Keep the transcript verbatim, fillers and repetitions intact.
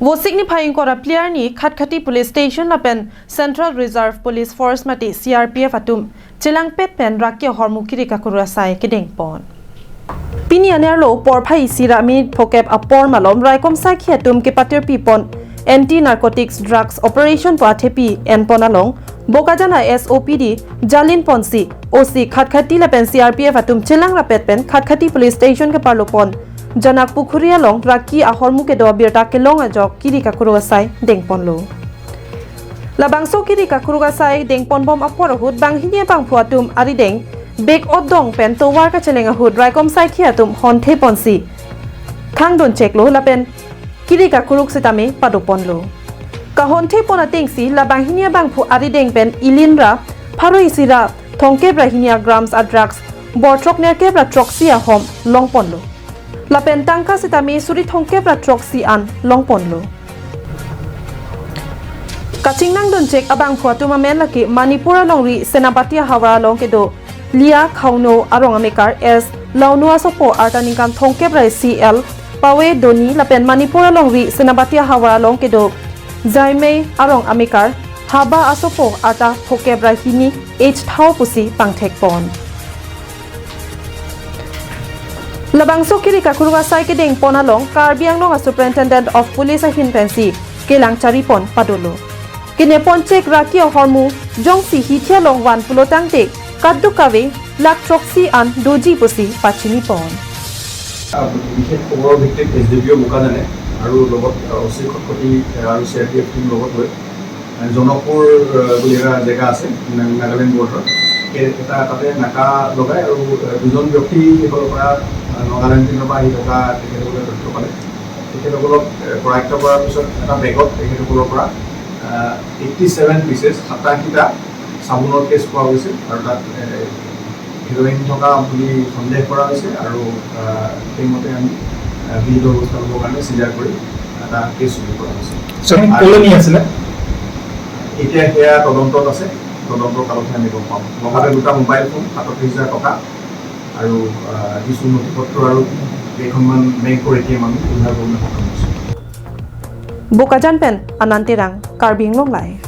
Vosik niphai ingkoi ra phli arni Khatkhati Police Station lapen Central Reserve Police Force mate C R P F atum chelangpet pen raki ahormu kiri kakuruk asai kedengpon. Pini anerlo porphai isi ra minit phokep apor malom raikom saikhi atum kepatirpipon Anti Narcotics Drugs Operation pu athepi enpon along Bokajan a S O P D jalinponsi O C Khatkhati lapen C R P F atum chelang rapet pen Khatkhati Police Station keparlopon Janak Pukhuri along raki ahormu kedo abirta kelong ajok kiri kakuruk asai dengponlo. Labangso kiri kakuruk asai dengponbom apor ahut banghini abangphu atum arideng bag otdong pen tovar kacheleng ahut raikom saikhi atum hontheponsi khangduncheklo lapen kiri kakuruk sitame padoponlo. Kahonthepon atengsi labanghini abangphu arideng pen ilinra pharo isi ra thomkep ra hini a grams a drugs bor throk nerkep ra throksi ahom longponlo. Lapen tangka sitame suri thomkep ra throksi an longponlo. Kachingnangdunchek abangphu atum amen lake Manipur alongri Senapati ahavar along kedo Lia Khauno arong amekar S Launo asopo arta ningkan thomkep ra isi L Pawe Doni lapen Manipur alongri Senapati ahavar along kedo Jaimei arong amekar Haba asopo arta phokep ra hini H Thao pusi pangthekpon. Labangso kiri kakuruk asai kedengpon along Karbi Anglong a Superintendent of Police ahin pensi kelang charipon padolo. Keneponchek raki ahormu jongsi hithi along van pulo tangte kaduk kave lakh throksi an doji pusi pachinipon. বিশেষ খবৰৰ ভিত্তিত S D P অ' বোকাজানে আৰু লগত অ' চি খটখটি আৰু চি R P F team লগত লৈ জনকপুৰ বুলি এটা জেগা আছে নাগালেণ্ড বৰ্ডাৰত। সেই এটা তাতে নাকা লগাই আৰু দুজন ব্যক্তি সেইফালৰ পৰা নাগালেণ্ড পিনৰ পৰা আহি থকা তেখেতসকলে তথ্য পালে। তেখেতসকলক কৰায়ত্ত কৰাৰ পিছত এটা বেগত তেখেতসকলৰ পৰা এইটি ছেভেন পিচেছ, সাতাশীটা চাবোনৰ কেছ পোৱা গৈছে আৰু তাত হিৰইন থকা বুলি সন্দেহ কৰা হৈছে আৰু সেইমতে আমি বিহিত ব্যৱস্থা ল'বৰ কাৰণে চিজাৰ কৰি এটা কেছ ৰুজু কৰা হৈছে। কলনী আছিলে। এতিয়া সেয়া তদন্তত আছে, তদন্তৰ কালতহে আমি গম পাম। লগতে দুটা মোবাইল ফোন, সাতত্ৰিশ হাজাৰ টকা আৰু কিছু নথি পত্ৰ আৰু কেইখনমান বেংকৰ এ টি এম আমি উদ্ধাৰ কৰিবলৈ সক্ষম হৈছোঁ। Bokajan pen Anand Terang, Karbi Anglong Live.